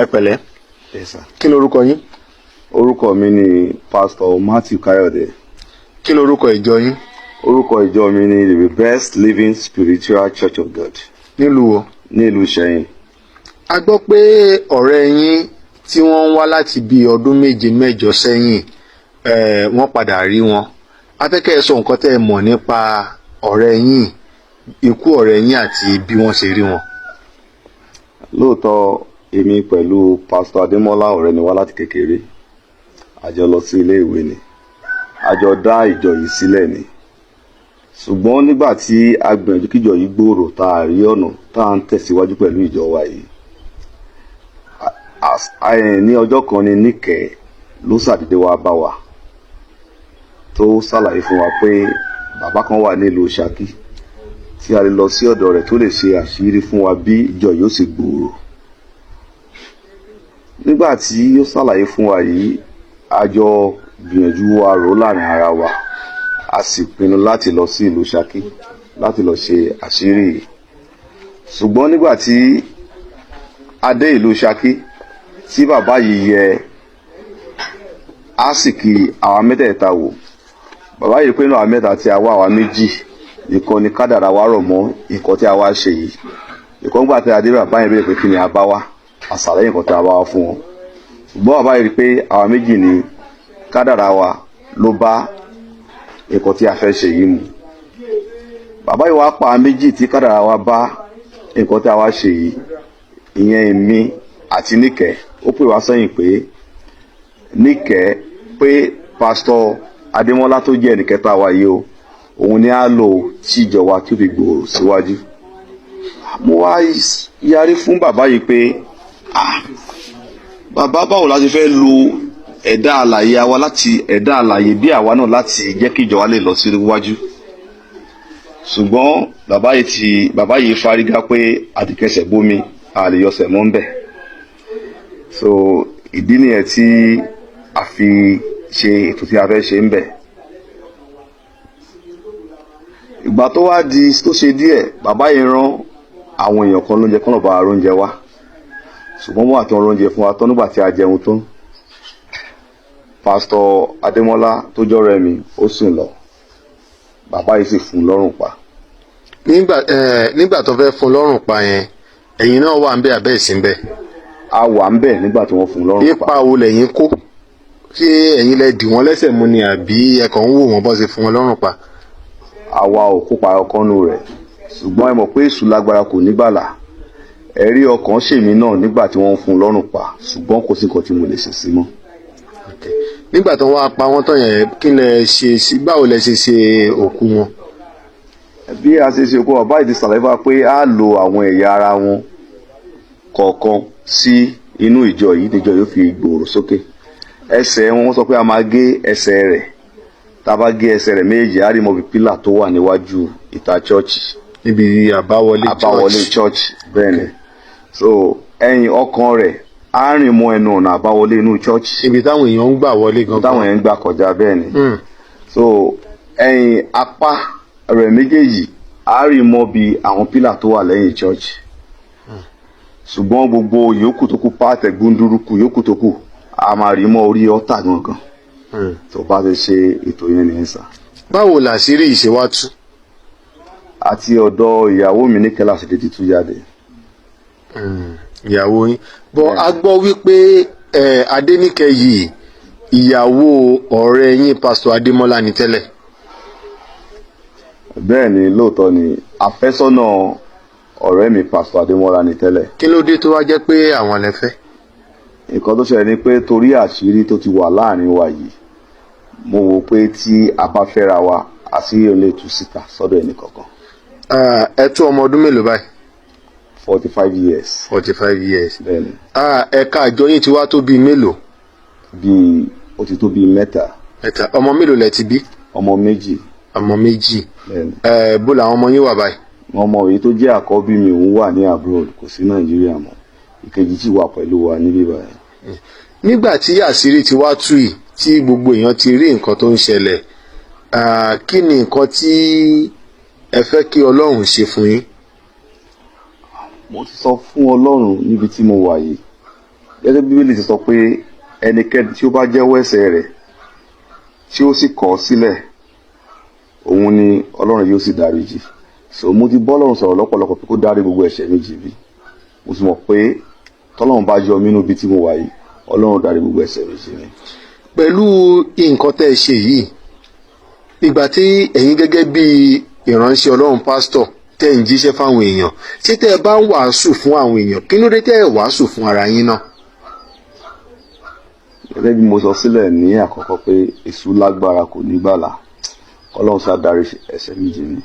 Ẹ pẹ̀lẹ́. Yes, sir. Kí lorúkọ yín? Orúkọ mi ni Pastor Matthew Kayode. Kí lorúkọ ìjọ yín? Orúkọ ìjọ mi ni The Best Living Spiritual Church of God. Nílùú wo? Ní ìlú Ìṣẹ̀yìn. A gbọ́ pé ọ̀rẹ́ yín tí wọ́n ń wá láti bíi ọdún 7 mẹ́jọ sẹ́yìn, wọ́n padà rí wọn. A fẹ́ kẹ́ ẹ sọ nǹkan tẹ́ ẹ mọ̀ nípa ọ̀rẹ́ yín, ikú ọ̀rẹ́ yín àti bí wọ́n ṣe rí wọn. Lóòótọ́, èmi pẹ̀lú Pastor Adémọ́lá ọ̀rẹ́ ni wá láti kékeré. A jọ lọ sí ilé ìwé ni. A jọ dá ìjọ yìí sílẹ̀ ni. Ṣùgbọ́n nígbà tí a gbìyànjú kíjọ yìí gbòòrò, tá a rí ọ̀nà tá a ń tẹ̀síwájú pẹ̀lú ìjọ wa yìí. Ní ọjọ́ kan ni Níkẹ́ ló ṣàdédé wá bá wa, tó ṣàlàyé fún wa pé bàbá kan wà nílùú Ṣakí tí a lè lọ sí ọ̀dọ̀ rẹ̀ tó lè ṣe àṣírí fún wa bí ìjọ yóò ṣe gbòòrò. Nígbà tí ó ṣàlàyé fún wa yìí, a jọ gbìyànjú wa rò láàrin ara wa, a sì pinnu láti lọ sí ìlú Ṣakí láti lọ ṣe àṣírí yìí. Ṣùgbọ́n nígbà tí a dé ìlú Ṣakí, tí bàbá yìí yẹ àsìkí àwa mẹ́tẹ̀ẹ̀ta wò, bàbá yìí pé inú àwa mẹ́ta tí a wá, àwa méjì nìkan ni kádàrá wa rọ̀ mọ́ nǹkan tí a wá ṣe yìí. Ìkan gbà tí a dé, bàbá yẹn béèrè pé kí ni a bá wá, a ṣàlàyé nǹkan tí a bá wá fún wọn. Ṣùgbọ́n bàbá yìí rí pé àwa méjì ni kádàrá wa ló bá nǹkan tí a fẹ́ ṣe yìí mu. Bàbá yìí wá pa àwa méjì tí kádàrá wa bá nǹkan tí a wá ṣe yìí, ìyẹn èmi àti Níkẹ́. Ó pè wá sẹ́yìn pé Níkẹ́, pé Pásítọ̀ Adémọ́lá tó jẹ́ ẹnìkẹta wa yìí o, òun ni á lò tí ìjọ wa tí ó fi gbòòrò síwájú. Mo wá yarí fún bàbá yìí pé, ah, bàbá, báwo la ṣe fẹ́ lo ẹ̀dá alààyè àwa láti ẹ̀dá alààyè bí àwa náà láti jẹ́ kí ìjọ wa lè lọ síwájú? Ṣùgbọ́n bàbá yìí fárígá pé àtìkẹsẹ̀ bómi, a lè yọsẹ̀ mọ́ ń bẹ̀. So ìdí nìyẹn tí a fi ṣe ètò tí a fẹ́ ṣe ń bẹ̀. Ìgbà tó wá di tó ṣe díẹ̀, bàbá yìí rán àwọn èèyàn kan lóúnjẹ kán lọ bá oúnjẹ wá. Ṣùgbọ́n wọ́n àti wọn oúnjẹ fún wa tán, nígbà tí a jẹun tán, Pásítọ̀ Adémọ́lá tó jọ́rẹ́ mi ó sùn lọ, bàbá yìí sì fún un lọ́rùn pa. Nígbà tó fẹ́ fún un lọ́rùn pa yẹn, ẹ̀yin náà wà ń bẹ̀ àbẹ́ ìsìn bẹ̀? A wà ń bẹ̀ nígbà tí wọ́n fún un lọ́rùn pa. Ipa wo lẹ̀yin kó? Ṣé ẹ̀yin lẹ dì wọ́n lẹ́sẹ̀ mú ni àbí ẹ kàn ń wò wọ́n bọ́ ṣe fún wọn lọ́rùn pa? Àwa ò kópa ọkàn nù rẹ̀, ṣùgbọ́n ẹ mọ̀ pé èṣù lágbára kò nígbàlà. Ẹ̀rí ọkàn ṣèmi náà nígbà tí wọ́n ń fún un lọ́rùn pa, ṣùgbọ́n kò sí nǹkan tí mo lè ṣe sí mọ́. Nígbà tó wá pa wọ́n tán yẹn, kí lẹ ṣe sí, báwo lẹ ṣe ṣe òkú wọn? Bí a ṣe ṣe òkú, bàbá yìí ti ṣàlàyé fún wa pé a lo àwọn ẹ̀yà ara wọn kọ̀ọ̀kan sí inú ìjọ yìí níjọ yóò fi gbòòrò sókè. Ẹsẹ̀ wọn, wọ́n sọ pé a máa gé ẹsẹ̀ rẹ̀. Tá a bá gé ẹsẹ̀ rẹ̀ méjèèjì, á rí mọ́ bí pílà tó wà níwájú ìta chọ́ọ̀chì. Níbi àbáwọlé? Àbáwọlé church, bẹ́ẹ̀ ni. So ẹ̀yìn ọkàn rẹ̀ á rìn mọ́ ẹnu ọ̀nà àbáwọlé inú church. Ibi táwọn èèyàn ń gbà wọlé gangan. Táwọn èèyàn ń gbà kọjá, bẹ́ẹ̀ ni. So ẹ̀yìn apá rẹ̀ méjèèjì á rìn mọ́ bí àwọn pílà tó wà lẹ́yìn church. Ṣùgbọ́n gbogbo yòókù tó kù, pààtẹ gbúndúrúkù yòókù tó kù, a máa rí mọ́ orí ọ̀tà gangan. Tó bá ti ṣe ètò yẹn nìyẹn sà. Báwo làṣírí yìí ṣe wá tú? Àti ọ̀dọ̀ ìyàwó mi ní kẹlá sì ti tú jáde. Ìyàwó yín bọ́, a gbọ́ wípé Adéníkẹ́ yìí, ìyàwó ọ̀rẹ́ yín Pásítọ̀ Adémọ́lá ni tẹ́lẹ̀. Bẹ́ẹ̀ ni, lóòótọ́ ni, àfẹ́sọ́nà ọ̀rẹ́ mi Pásítọ̀ Adémọ́lá ni tẹ́lẹ̀. Kí ló dé tó wá jẹ́ pé àwọn lẹ fẹ́? Nǹkan tó ṣẹlẹ̀ ni pé torí àṣírí tó ti wà láàrin wa yìí, mo wò pé tí a bá fẹ́ra wa, àṣírí ò lè tú síta sọ́dọ̀ ẹnì kankan. Ẹ tó ọmọ ọdún mélòó báyìí? 45 years. 45 years. Bẹ́ẹ̀ ni. Ẹ̀ka àjọ yín ti wá tó bíi mélòó? Bíi ó ti tó bíi mẹ́ta. Mẹ́ta. Ọmọ mélòó lẹ ti bí? Ọmọ méjì. Ọmọ méjì. Bẹ́ẹ̀ ni. Bó làwọn ọmọ yín wà báyìí? Ọmọ èyí tó jẹ́ àkọ́bí mi, òun wà ní abroad, kò sí Nàìjíríà mọ́. Ìkejì sì wà pẹ̀lú wa níbí báyìí. Nígbà tí àṣírí ti wá tú yìí, tí gbogbo èèyàn ti rí nǹkan tó ń ṣẹlẹ̀, kí ni nǹkan tí ẹ fẹ́ kí Ọlọ́run ṣe fún yín? Mo ti sọ fún Ọlọ́run níbi tí mo wà yìí. Gẹ́gẹ́ bí Bíbélì ti sọ pé ẹnikẹ́ni tí ó bá jẹ́wọ́ ẹ̀ṣẹ̀ rẹ̀ tí ó sì kọ̀ ọ́ sílẹ̀, òun ni Ọlọ́run yóò sì dáríjì. So mo ti bọ́ Ọlọ́run sọ̀rọ̀ lọ́pọ̀lọpọ̀ pé kó dárí gbogbo ẹ̀ṣẹ̀ mi jì mí. Mo sì mọ̀ pé tọ́lọ́run bá yọ mí nínú ibi tí mo wà yìí, Ọlọ́run dárí gbogbo ẹ̀ṣẹ̀ mi jì mí. Pẹ̀lú nǹkan tẹ́ ẹ ṣe yìí, ìgbà tí ẹ̀yin gẹ́gẹ́ bí ìránṣẹ́ Ọlọ́run, pásítọ̀, tẹ́ ń jíṣẹ́ fáwọn èèyàn, ṣé tẹ́ ẹ bá ń wàásù fún àwọn èèyàn, kí ló dé tẹ́ ẹ wàásù fún ara yín náà? Gẹ́gẹ́ bí mo sọ sílẹ̀ ní àkọ́kọ́ pé èṣù lágbára, kò ní gbàlà. Ọlọ́run sá dárí ẹ̀ṣẹ̀ mi jì mí.